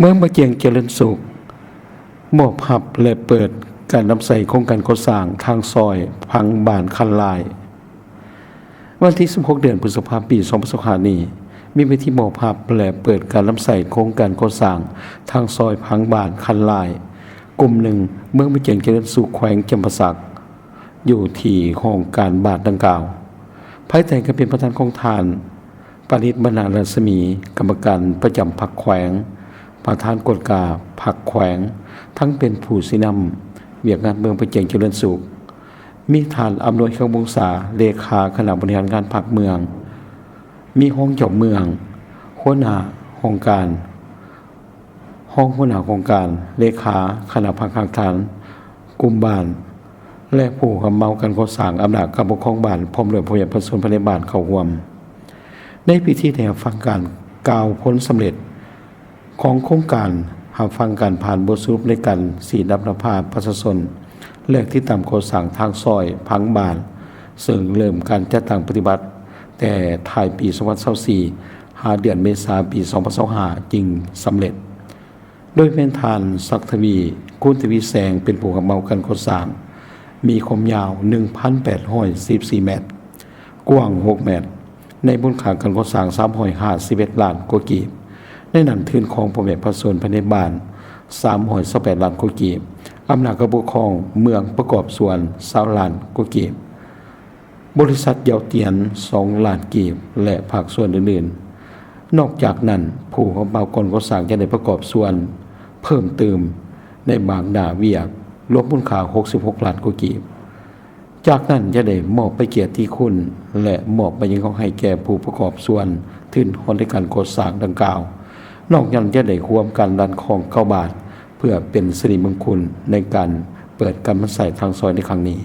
ເມືອງບາຈຽງຈະເລີນສຸກ ມອບຮັບ ແລະ ເປີດການນຳໃຊ້ໂຄງການກໍ່ສ້າງທາງຊອຍຜັງບານຄັນລາຍ. ວັນທີສິບຫົກ ເດືອນພຶດສະພາ ປີສອງພັນຊາວຫ້ານີ້ ມີພິທີມອບຮັບ ແລະ ເປີດການນຳໃຊ້ໂຄງການກໍ່ສ້າງທາງຊອຍຜັງບານຄັນລາຍ ກຸ່ມໜຶ່ງ ເມືອງບາຈຽງຈະເລີນສຸກ ແຂວງຈຳປາສັກ ຢູ່ທີ່ຫ້ອງການບານດັ່ງກ່າວ ພາຍໃຕ້ການເປັນປະທານຂອງທ່ານ ປານິດ ບັນນະລັດສະໝີ ກຳມະການປະຈຳພັກແຂວງ, ປະທານກວດກາພັກແຂວງ, ທັງເປັນຜູ້ຊີ້ນຳວຽກງານເມືອງບາຈຽງຈະເລີນສຸກ, ມີທ່ານ ອຳນວຍ ຄຳວົງສາ ເລຂາຄະນະບໍລິຫານງານພັກເມືອງ, ມີຮອງເຈົ້າເມືອງ, ຫົວໜ້າຫ້ອງການ, ຮອງຫົວໜ້າໂຄງການ, ເລຂາຄະນະພັກຮາກຖານກຸ່ມບ້ານ ແລະ ຜູ້ຮັບເໝົາການກໍ່ສ້າງອຳນາດການປົກຄອງບ້ານ ພ້ອມດ້ວຍພໍ່ແມ່ປະຊາຊົນພາຍໃນບ້ານເຂົ້າຮ່ວມ. ໃນພິທີໄດ້ຮັບຟັງການກ່າວຜົນສຳເລັດຂອງໂຄງການ, ຮັບຟັງການຜ່ານບົດສະຫຼຸບໃນການຊີ້ນຳນຳພາປະຊາຊົນ ແລະ ຕິດຕາມກໍ່ສ້າງທາງຊອຍຜັງບານ, ເຊິ່ງເລີ່ມການຈັດຕັ້ງປະຕິບັດແຕ່ທ້າຍປີສອງພັນຊາວສີ່ ຫາເດືອນເມສາ ປີສອງພັນຊາວຫ້າ ຈຶ່ງສຳເລັດ. ໂດຍແມ່ນທ່ານ ສັກທະວີ ຄູນທະວີແສງ ເປັນຜູ້ຮັບເໝົາການກໍ່ສ້າງ, ມີຄວາມຍາວ ໜຶ່ງພັນແປດຮ້ອຍສິບສີ່ແມັດ, ກວ້າງ ຫົກແມັດ, ໃນມູນຄ່າການກໍ່ສ້າງ ສາມຮ້ອຍຫ້າສິບເອັດລ້ານກວ່າກີບ, ໃນນັ້ນທຶນຂອງພໍ່ແມ່ປະຊາຊົນພາຍໃນບ້ານ ສາມຮ້ອຍຊາວແປດລ້ານກວ່າກີບ, ອຳນາດການປົກຄອງເມືອງປະກອບສ່ວນ ຊາວລ້ານກວ່າກີບ. ບໍລິສັດເຢາຕຽນ ສອງລ້ານກີບ ແລະ ພາກສ່ວນອື່ນໆ. ນອກຈາກນັ້ນ, ຜູ້ຮັບເໝົາການກໍ່ສ້າງຍັງໄດ້ປະກອບສ່ວນເພີ່ມຕື່ມໃນບາງໜ້າວຽກ, ລວມມູນຄ່າ ຫົກສິບຫົກລ້ານກວ່າກີບ. ຈາກນັ້ນຍັງໄດ້ມອບໃບກຽດຕິຄຸນ ແລະ ມອບໃບຍິນຍອມໃຫ້ແກ່ຜູ້ປະກອບສ່ວນທຶນຮອນໃນການກໍ່ສ້າງດັ່ງກ່າວ. ນອກນັ້ນຍັງໄດ້ຮ່ວມກັນລັນຄອງເກົ້າບາດ ເພື່ອເປັນສິລິມົງຄຸນໃນການເປີດການມາໃຊ້ທາງຊອຍໃນຄັ້ງນີ້.